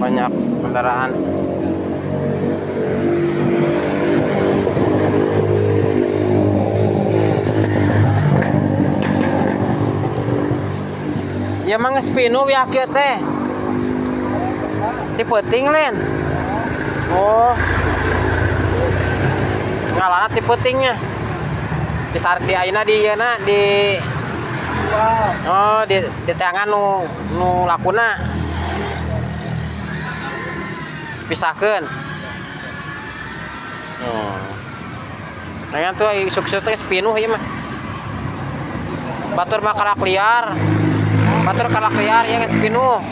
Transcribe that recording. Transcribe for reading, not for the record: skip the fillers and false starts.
Banyak kendaraan. Ya mang geus pinuh ya kieu teh. Ti peuting lain. Oh. Ngalana ti peutingnya. Di saat di ayeuna di ieu na di oh di teangan nu nu lakuna. Pisahkeun. Oh. Nah, kan tuh isuk-isuk teh geus pinuh ieu mah. Batur mah karak liar. Batur karak liar ya geus pinuh.